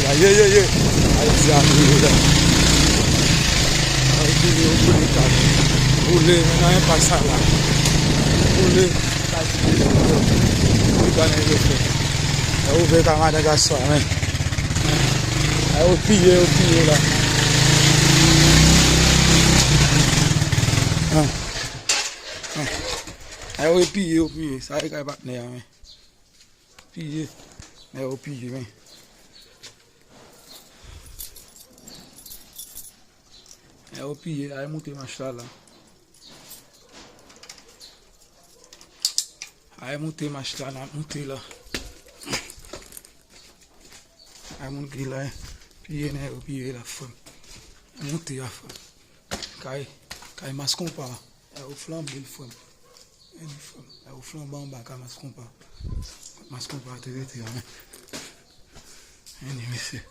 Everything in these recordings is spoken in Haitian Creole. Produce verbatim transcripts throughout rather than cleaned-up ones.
Ye, ye, ye. Ayiti a boule la. Ayiti yo boule kay. Boule, men nan enpas sa la. Boule, kay boule. Boule, pa nèg yo fè. Yo ouvè kay madan gason, men. Ay, yo piye, yo piye la. Ah. Ah. Ay, yo piye, yo piye. Sa e kay patnè a, men. Piye. Ay, yo piye, men. Ay, yo piye, ay, moute mach la, la. Ay, moute mach la, n ap moute la. Ay, moun ki la, piye nèg yo piye la, frè m. Moute a, frè m. Kay, kay mas konpa. Ay, yo flanbe l, frè m. Anni, frè m. Ay, yo flanbe anba, kay mas konpa. Mas konpa te rete a, men. Anni, mesye.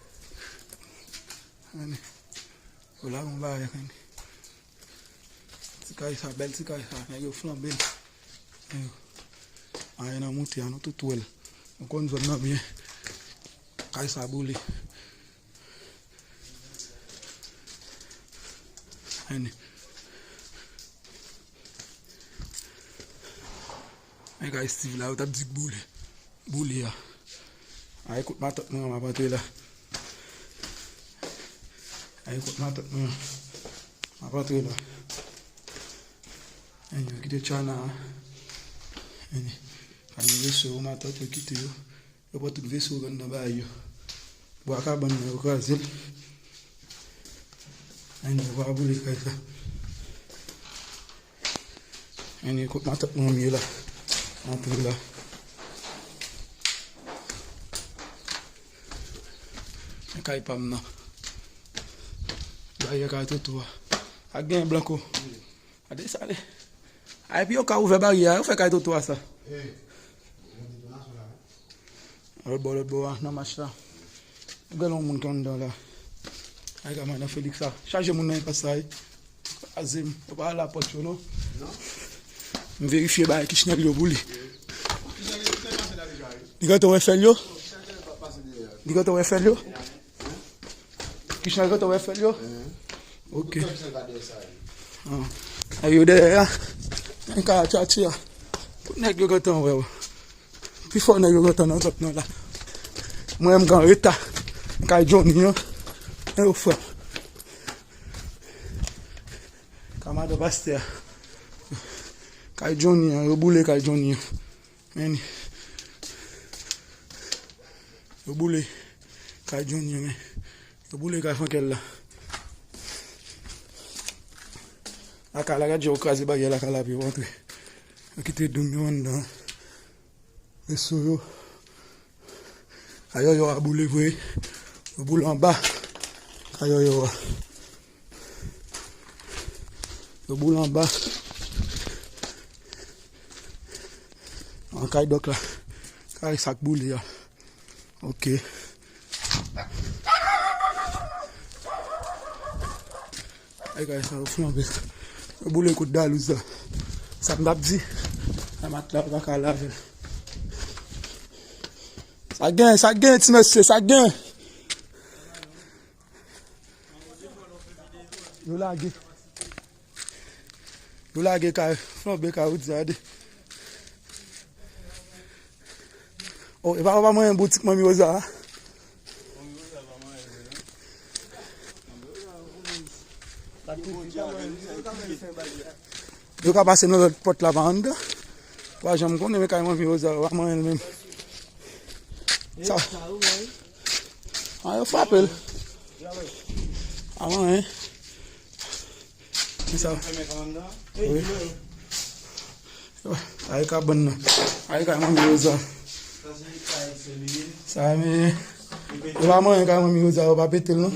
Anni. Yo la, yon bagay, anni. Ti kay sa, bèl ti kay sa, nèg yo flanbe l. Nèg yo. Anyen nan moute a, nou tout wè l. Nou konn zòn nan byen. Kay sa boule. Anni. Men kay Steve la, yo t ap di k boule. Boule a. Ay, kout matant mwen an, m ap antre la. Ay, kout matant mwen an, m ap antre la. Anni, yo kite tchana a. Anni, pa gen reso yo, matant yo kite yo. Yo pran tout veso yo anndan bay yo. Bwa kabann nan, yo kraze l. Anni, yo pa boule kay sa. Anni, kot matant mwen ye la. Antre la. Men kay pa m nan. Baryè kay Toto a. Ak gen blanko. Gade sa, ale. A, epi yo ka ouvè baryè a, yo fè kay Toto a sa. Lòt bò, lòt bò a, nan mach la. Gen yon moun ki anndan la. Ay, kay madan Felix la. Chaje moun nan enpas sa, wi. Kraze m. Yo pa al lapòt yo, non. M verifye bagay Kishnel yo boule. Li gentan wè fèl yo? Li gentan wè fèl yo? Kishnel gentan wè fèl yo? Ok. Ah. Ay, yo dèyè a. Nèg ka tchatche a. Tout nèg yo gentan wè w. Pifò nèg yo gentan nan zòn nan la. Mwen, m gen reta. Kay Johnny an. E yo frè m. Kay madan pastè a. Kay Johnny an. Yo boule kay Johnny an. Men, yo boule kay Johnny an, men. Yo boule kay Frankel la. Lakay la, gad jan yo kraze baryè lakay la, epi yo antre. Yo kite doum yo anndan. Reso yo. Kay Yòyò a boule vre. Yo boule anba kay Yòyò a. Yo boule anba. An kay dòk la. Kay sa k boule a. Ok. Ay, kay sa yo flanbe. Yo boule kout dalouz la. Sa m t ap di. Sa matla yo pa ka lave l. Sa gen, sa gen, ti mesye, sa gen. Yo lage. Yo lage kay, flanbe kay Rodia, gade. Oh, e pa, pa manyen boutik Manmi Rosa a. Yo ka pase nan lòt pòt la pa anndan. Pa janm konnen men kay Manmi Rosa yo pa manyen l menm. Sa. Ah, yo frape l. Ah, manyen. Sa. Wi. Ay, kabann nan. Ay, kay Manmi Rosa. Sa, men. Yo pa manyen kay Manmi Rosa, yo pa pete l, non.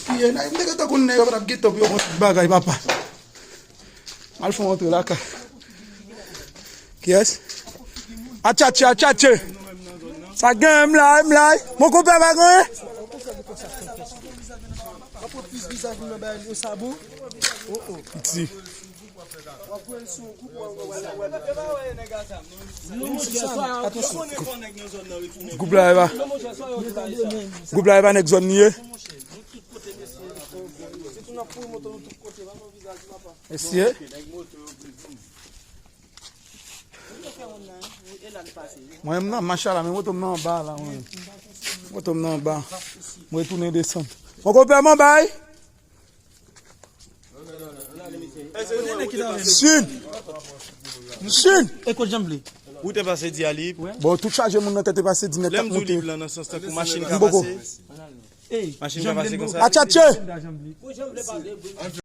Ki, e, nèg, nèg tankou nèg yo pa t ap gete pou yo pran tout bagay, papa. M al fè yon antre lakay. Kiyès? Atchatche, atchatche. Sa gen, m la, m la. Mon konpè pa gen. Piti. Gwoup la e pa, gwoup la e pa nèg zòn li ye. Mesye. Mwen m nan machala, men moto m nan anba la, mwen. Moto m nan anba. Mwen retounen desann. Mon konpè, mwen bay. Sud. Sud. E kot Janm Ble? Ou te pase di a li. Bon, tout chaje moun nan tèt te pase di nèg k ap monte. Lè m di w li blan nan sans tankou machin ka pase. Machin ka pase konsa. Atchatche.